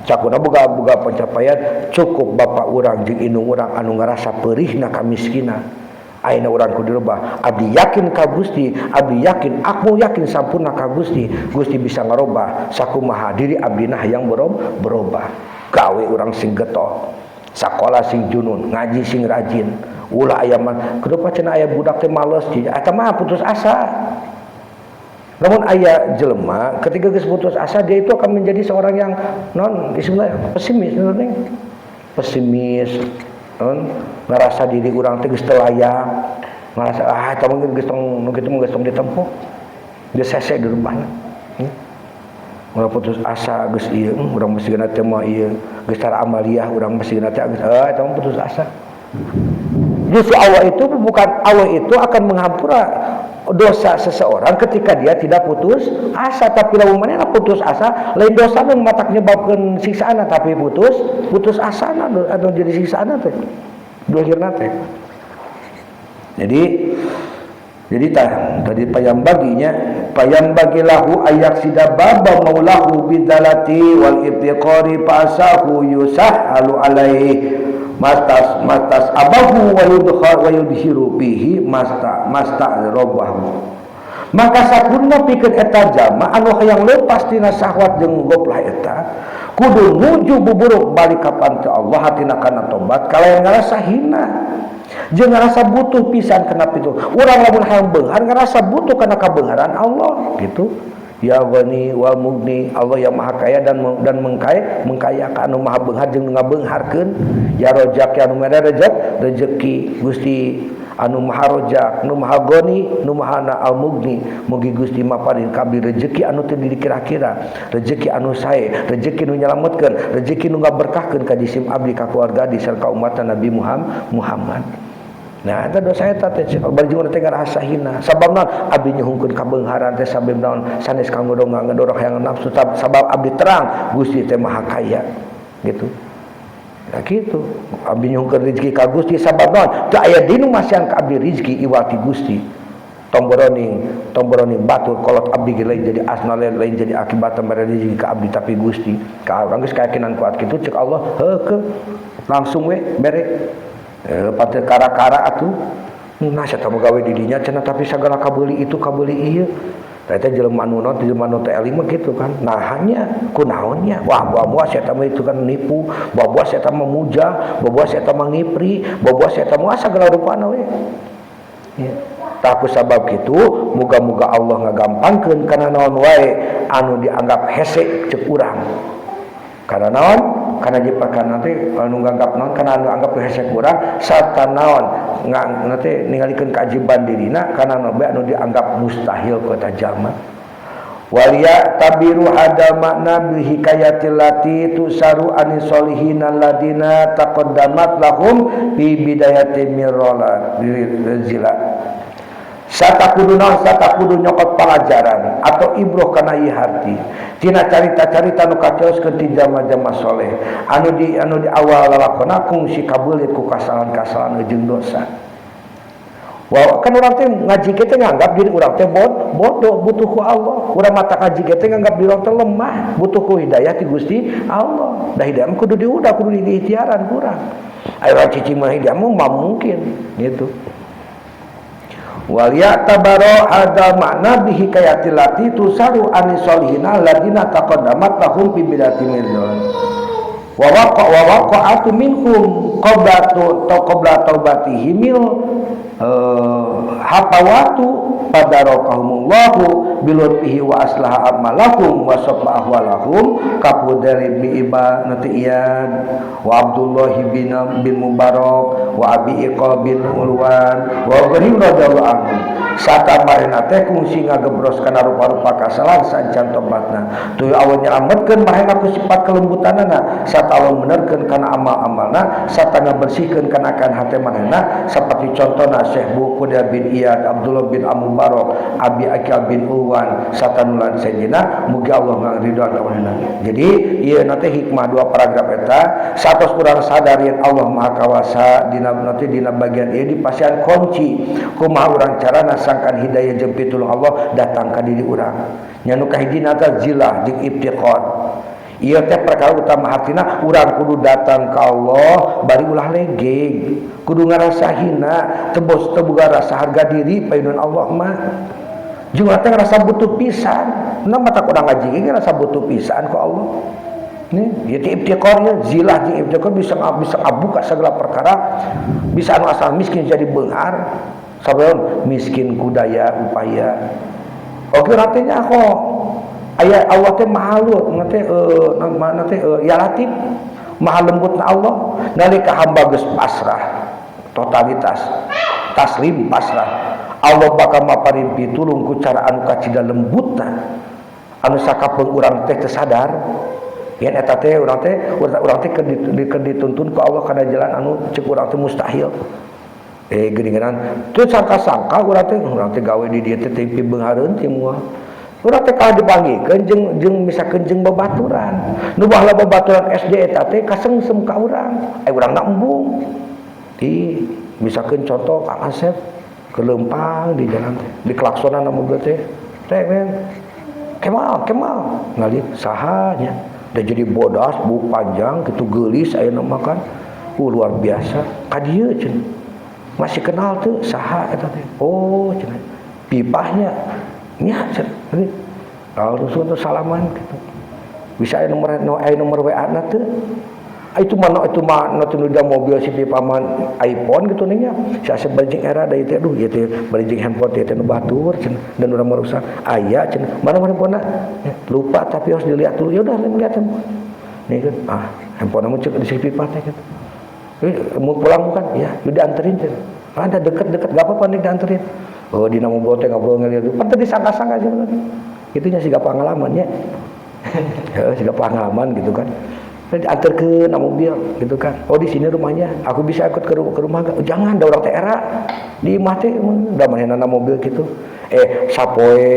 Cakuna boga pencapaian cukup bapak urang jeung indung urang anu ngarasa perihna kamiskinan. Ayeuna urang kudu dirubah. Abdi yakin ka Gusti, abdi yakin, aku yakin sampurna ka Gusti. Gusti bisa ngarobah sakumaha diri abdi nah hayang berubah. Gawe urang sing getol, sakola sing junun, ngaji sing rajin. Ulah aya mah kenapa cenah aya budak teh males, eta mah putus asa. Namun aya jelema ketika geus putus asa, dia itu akan menjadi seorang yang non istilahnya pesimis, pesimis, non ngerasa diri urang teh geus teu layak, ngerasa ah eta mah geus tong nu kitu mah geus tong ditempuh, geus hese di rumahna. Urang putus asa geus ieu, urang mesti teh mah ieu geus tara amaliyah, urang mesti teh geus ah eta mah putus asa. Justru Allah itu bukan, Allah itu akan menghampura dosa seseorang ketika dia tidak putus asa. Tapi lamun manehna putus asa, lain dosa nu matak nyebabkeun siksaan, tapi putus putus asa atau jadi siksaan teh akhirna teh. Jadi tah tadi فينبغي nya فينبغي له أن يقصد باب مولاه بالذلة والافتقار فعساه يسهل عليه ما استصعبه ويدخل ويظهر به ما استغربه. Maka sakuduna pikeun eta jalma anu hayang lepas tina syahwat jeung goplah eta kudu nuju buburuk balik ka pante Allah hatina kana tobat kalayan ngarasa hina jeung ngarasa butuh pisan kana pitu. Urang lamun hayang beunghar ngarasa butuh kana kabeungharan Allah gitu. Ya Ghani wal Mughni, Allah yang maha kaya dan mengkaya mengkayakan, anu maha beunghar jeung ngabeungharkeun. Ya Rozak, ya anu mere rezek rezeki, Gusti anu maha Rozak, nu maha Ghani, nu maha Al Mughni, mugi Gusti maparin ka abdi rezeki anu teu dikira-kira, rezeki anu sae, rezeki nu nyalametkeun, rezeki nu ngaberkahkeun ka jisim abdi, ka keluarga di sarta umat Nabi Muhammad. Nah, eta dosa eta teh bari jeung teh ngarasa hina. Sabab naon? Abdi nyuhunkeun kabeungharan teh sabab naon? Sanes kanggo ngedorong hayang nafsu, sabab abdi terang Gusti teh maha kaya gitu. Nah gitu. Abdi nyuhunkeun rezeki ka Gusti sabab naon? Teu aya dinu masihan ka abdi rezeki iwati Gusti. Tomboroning tomboroning batur kolot abdi ge lain jadi asna, lain jadi akibat mere rezeki ka abdi, tapi Gusti. Ka urang geus keyakinan kuat kitu, cek Allah heukeut langsung we bere. Pate kara-kara atuh. Nah, saya mah gawe di dinya cenah, tapi sagala kabeuli itu kabeuli ieu. Teh jelema anu naon, jelema anu teh eling mah gitu kan. Nah, hanya kunaonnya. Wah, buah-buah saya mah itu kan nipu, buah-buah saya mah muja, buah-buah saya mah ngipri, buah-buah saya mah sagala rupana we. Ya. Tah ku sabab kitu muga-muga Allah ngagampangkeun kana naon wae anu dianggap hese cek urang. Karena naon? Karena di perkara nanti anu nganggap naon, karena anu anggap hese kurang sarta naon nanti ningalikeun keajiban dirina karena naon anu dianggap mustahil ku eta jalma. وليعتبروا هذا المعنى بالحكايات التي تؤثر عن الصالحين الذين تقدمت لهم في بداية mirola zila. Sata kudu naon, sata kudu nyokot pelajaran atau ibroh kana ieu harti tina carita-carita nu kacaoskeun ti jalma-jalma soleh anu di awal lalakona kungsi kabeulit ku kasalahan-kasalahan jeung dosa. Wah, kan urang teh ngaji kita nganggap diri urang teh bodoh, butuh ku Allah. Urang mata ngaji kita nganggap diri urang teh lemah, butuh ku hidayah ti Gusti Allah. Da hidayah mah kudu diudah, kudu diikhtiaran kurang. Ayo cicing mah hidayah mah mungkin gitu. وليعتبروا هذا المعنى بالحكايات التي تؤثر عن الصالحين الذين تقدمت لهم في بداية mirdan ووقعت منهم قبل توبتهم الهفوات فداركهم الله بلطفه وأصلح أعمالهم وصفى أحوالهم كالفضيل بن nanti Iyad وعبد الله bin Mubarak وأبي عقيل bin Ulwan وغيرهم رضي الله عنهم. Sata marena teh kungsi ngagebros kana rupa-rupa kasalahan sancan tobatna, tuluy Allah nyelametkeun marena ku sifat kelembutanana, sarta Allah benerkeun kana amal-amalna, sarta ngabersihkeun kana kan hate marena, seperti contohna Syekh Fudail bin Iyad, Abdullah bin Mubarak, Abi Aqil bin Ulwan sarta nulan sejenna, mugi Allah ngaridoan ka marena. Jadi ieu nanti hikmah dua paragraf eta satos urang sadarin Allah Maha Kawasa dina nanti dina bagian ieu dipasihan kunci kumaha urang carana sangkan hidayah jeung pitulung Allah datang ka diri urang. Nya nu kahijina teh zilah jeung iftiqar. Ieu teh perkara utama hatina urang kudu datang ka Allah bari ulah legeg, kudu ngarasa hina, tebos teu boga rasa harga diri payunun Allah mah. Jeung teh ngarasa butuh pisan. Nah, mata urang ngaji ge ngarasa butuh pisan ku Allah. Nih, ieu teh iftiqarnya, zilah jeung iftiqar bisa bisa ngabuka segala perkara, bisa anu asal miskin jadi beunghar. Sabab miskin ku daya upaya. Oke urang teh nyaho aya Allah teh maha lut teh mana teh ya latif maha lembutna Allah nalika hamba geus pasrah totalitas taslim pasrah Allah bakal maparin pitulung ku cara anu kacida lembutna anu sakapeung urang teh teu sadar yen eta teh urang teh keur dituntun ku Allah kana jalan anu ceuk urang teh mustahil. Geuningan teu sangka-sangka urang teh gawe di dieu teh teu beunghareun teh moal. Urang teh kalah dipanggihkeun jeung misalkeun jeung babaturan. Nu baheula babaturan SD eta teh kasengsem ka urang. Urang na embung. Di misalkeun contoh Kang Asep kelempang di jalan teh, diklaksonan na mobil teh. Teh men. Kemal, Kemal. Ngali saha nya. Da jadi bodas, buuk panjang kitu geulis ayeuna mah kan. Luar biasa. Ka dieu cenah. Masih kenal tuh saha eta teh. Oh cenah. Pipahnya nya cenah. Lalu tuh salaman gitu. Bisa aya nomor WA na teu? Itu mana itu mah nu da mobil si pipa mah iPhone gitu nya. Si Asep balijing era da ieu teh aduh ieu teh balijing handphone teh nu batur cenah dan urang merusak. Aya cenah. Mana handphone-na? Ya, lupa tapi harus dilihat dulu. Ya udah lihat handphone. Nih kan handphone mah cek di si pipa teh gitu. Mau pulang bukan? Ya, udah anterin cenah. Ada deket-deket gak apa-apa nih dianterin. Oh, di nama bote ngobrol ngeliat. Pan tadi sangka-sangka sih. Itunya siga pengalaman ya. Ya, siga pengalaman gitu kan. Diantarkeun na mobil gitu kan. Oh, di sini rumahnya. Aku bisa ikut ke rumah enggak? Oh, jangan, da urang teh era. Di imah teh da manehna mobil gitu. Sapoe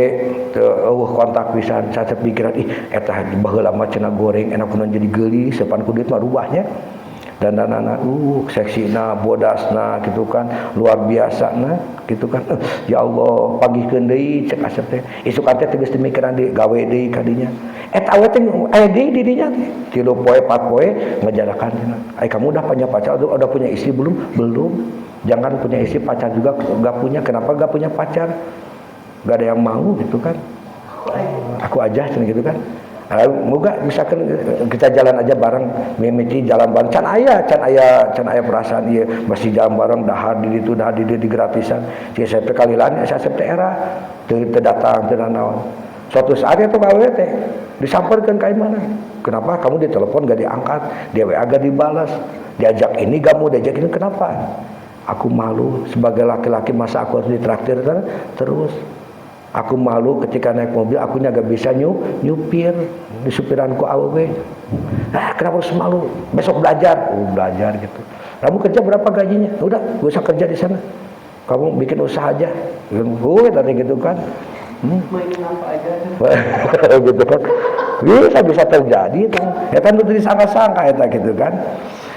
teu eueuh kontak pisan. Saya pikiran ih eta baheula mah cenah goreng enak kunaon jadi geulis sepan ku duit mah rubahnya. Dan danana seksina bodasna gitu kan luar biasa na gitu kan. Ya Allah pagihkeun deui cek Asep teh isukan teh geus demikian di gawe deui ka dinya eta awe teh aya deui di dinya teh 3 poe 4 poe ngajarakan cenah ai kamu udah punya pacar udah punya istri belum? Belum. Jangan punya istri pacar juga enggak punya. Kenapa enggak punya pacar? Enggak ada yang mau gitu kan. Aku aja cenah gitu kan. Moga misalkan kita jalan aja bareng, mimiti jalan bareng, can aya perasaan ieu masih jalan bareng dahar di ditu dahar di dieu di gratisan. Si SMP kalilan si SMP era teu datang teu naon. Suatu saat itu gawe teh disamperkeun ka imahna. Kenapa kamu ditelepon gak diangkat, di WA gak dibalas, diajak ini gak mau, diajak ini kenapa? Aku malu sebagai laki-laki masa aku harus ditraktir terus. Aku malu ketika naik mobil, akunya gak bisa nyupir, di supiranku awewe. Ah, kenapa harus malu? Besok belajar. Oh, belajar gitu. Kamu kerja berapa gajinya? Udah, gak usah kerja di sana. Kamu bikin usaha aja. Gue tadi gitu kan. Mainin apa aja. Gitu kan. Bisa terjadi itu. Ya kan itu disangka-sangka eta gitu kan.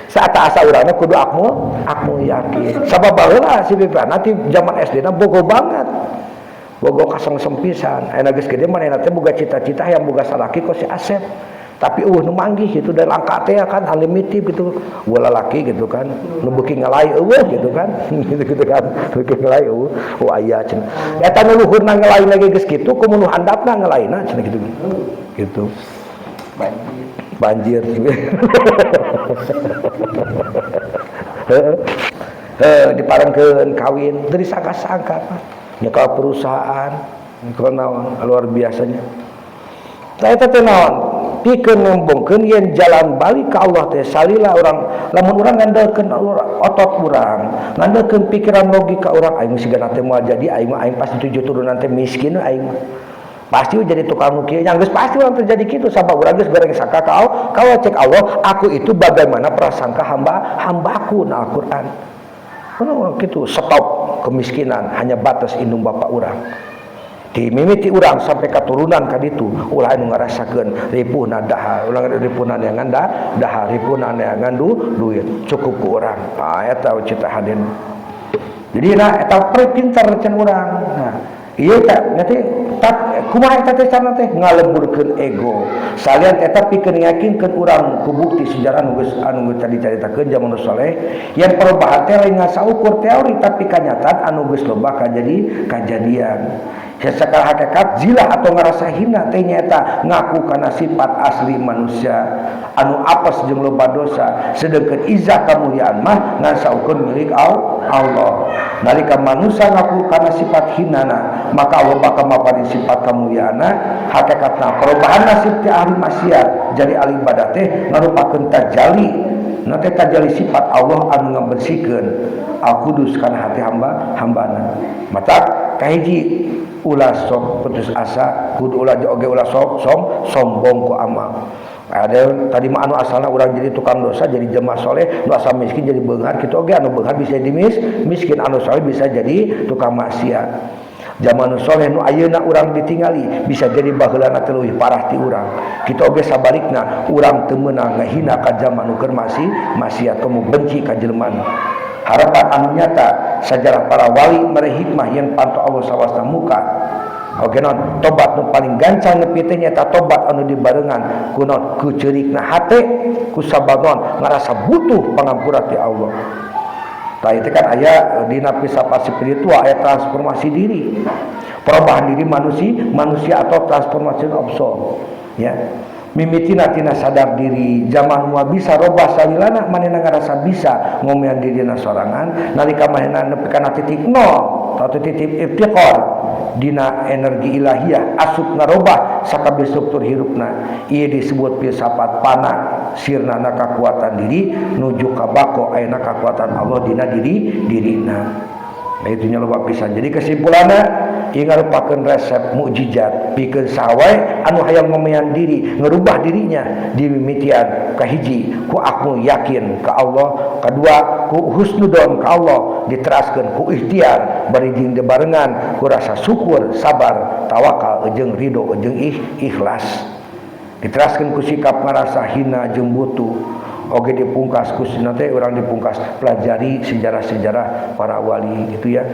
Saat asa urangna kudu akmu yakin. Sabab baheula si Pipa nanti zaman SD na bogo banget. Bogo kasengsem pisan. Ayeuna geus gede manehna teh boga cita-cita hayang boga salaki kos si Asep. Tapi nu manggih gitu dan langka teh kan unlimited gitu. Eueuh lalaki gitu kan. Nu beuki ngalai eueuh gitu kan. Gitu kan. Beuki ngalai eueuh. Oh aya cenah. Eta nu luhurna ngalai lagi geus kitu kumaha nu handapna ngalaina cenah gitu. Gitu. Banjir. Heeh, diparengkeun kawin teu disangka-sangka Pak. Nyekal perusahaan, nyekal naon luar biasanya. Tah eta teh naon? Pikeun ngembongkeun yen jalan balik ka Allah teh salila urang lamun urang ngandalkeun otot urang, ngandalkeun pikiran logika urang aing sigana teh moal jadi aing mah aing pasti 7 turunan teh miskin aing mah. Pasti jadi tukang nu kieu, yang geus pasti urang terjadi kitu sabab urang geus goreng sangka ka Allah, ka cek Allah, aku itu bagaimana prasangka hambaku na Al-Qur'an. Kunaon kitu stop kemiskinan hanya batas indung bapak urang. Dimimiti urang sampai katurunan ka ditu ulah anu ngarasakeun ripuhna dahar, ulah ripuhna neangan dahar, ripuhna neangan duit cukup ku urang. Ah eta cita hadin. Jadi nah eta pinter can urang. Nah, ieu teh nanti tak kumaha eta teh carana teh ngaleburkeun ego. Salian eta pikeun ngayakinkeun urang ku bukti sejarah nu geus anu geus tadi caritakeun zaman nu soleh yang perubahan teh lain ngasaukur teori tapi kanyataan anu geus loba kajadi kajadian. Secara hakikat zilah atau ngerasa hina teh nyaeta ngaku kana sifat asli manusia anu apes jeung loba dosa, sedengkeun izzah kamuliaan mah ngan saukur milik Allah. Nalika manusia ngaku kana sifat hinana, maka Allah bakal maparin sifat kamuliaanna. Hakikatna perubahan nasib ti ahli maksiat jadi ahli ibadah teh ngarupakeun tajali na teh, tajali sifat Allah anu ngabersihkeun al-Qudus kana hati hamba hambana. Mata kahiji, ulah sok putus asa, kudu ulah oge ulah sok sombong ku amal. Ada tadi mah anu asalna urang jadi tukang dosa jadi jemaah soleh, nu asal miskin jadi beunghar kitu oge, anu beunghar bisa jadi miskin, anu soleh bisa jadi tukang maksiat. Zaman nu soleh nu ayeuna urang ditingali bisa jadi baheulana teh leuwih parah ti urang. Kitu oge sabalikna, urang teu meunang ngahina ka zaman nu keur masih maksiat, komo benci ka jelema. Harapan anu nyata, sejarah para wali mere hikmah yang panto Allah sawasna muka. Oke, non tobat nu paling gancang nepi teh nyaeta tobat anu dibarengan ku non ku ceurikna hate ku sabab non ngarasa butuh pangampura ti Allah. Tah, itu kan aya dina filsafat spiritual, aya transformasi diri, perubahan diri manusia manusia atau transformasi of soul ya. Mimitina tina sadar diri, zaman moal bisa robah salilana manehna ngarasa bisa ngomean dirina sorangan. Nalika manehna nepi kana titik nol atau titik iftiqar dina energi ilahiyah, asup ngarobah sakabeh struktur hirupna, ieu disebut filsafat pana, sirnana kakuatan diri nuju ka bako ayana kakuatan Allah dina diri dirina. Nah, itu nya loba pisan. Jadi kesimpulanna, ieu ngarupakeun resep mukjizat pikeun saha anu hayang ngomean diri, ngerubah dirinya, dimimitian kahiji ku aku yakin ka Allah, kedua ku husnudon ka Allah, diteraskeun ku ikhtiar, bari jeung dibarengan ku rasa syukur, sabar, tawakal jeung ridho jeung ikhlas, diteraskeun ku sikap ngarasa hina jeung butuh oge, dipungkas ku teh urang dipungkas pelajari sejarah-sejarah para wali gitu ya.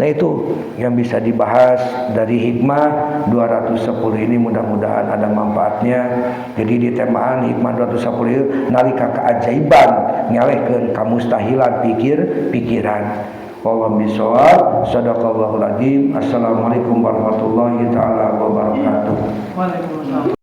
Nah, itu yang bisa dibahas dari hikmah 210 ini, mudah-mudahan ada manfaatnya. Jadi di temaan hikmah 210 itu, nalika keajaiban ngalehkeun kamustahilan pikir pikiran. Wallahu bishawab. Sadaqallahul azim. Assalamualaikum warahmatullahi taala wabarakatuh. Waalaikumsalam.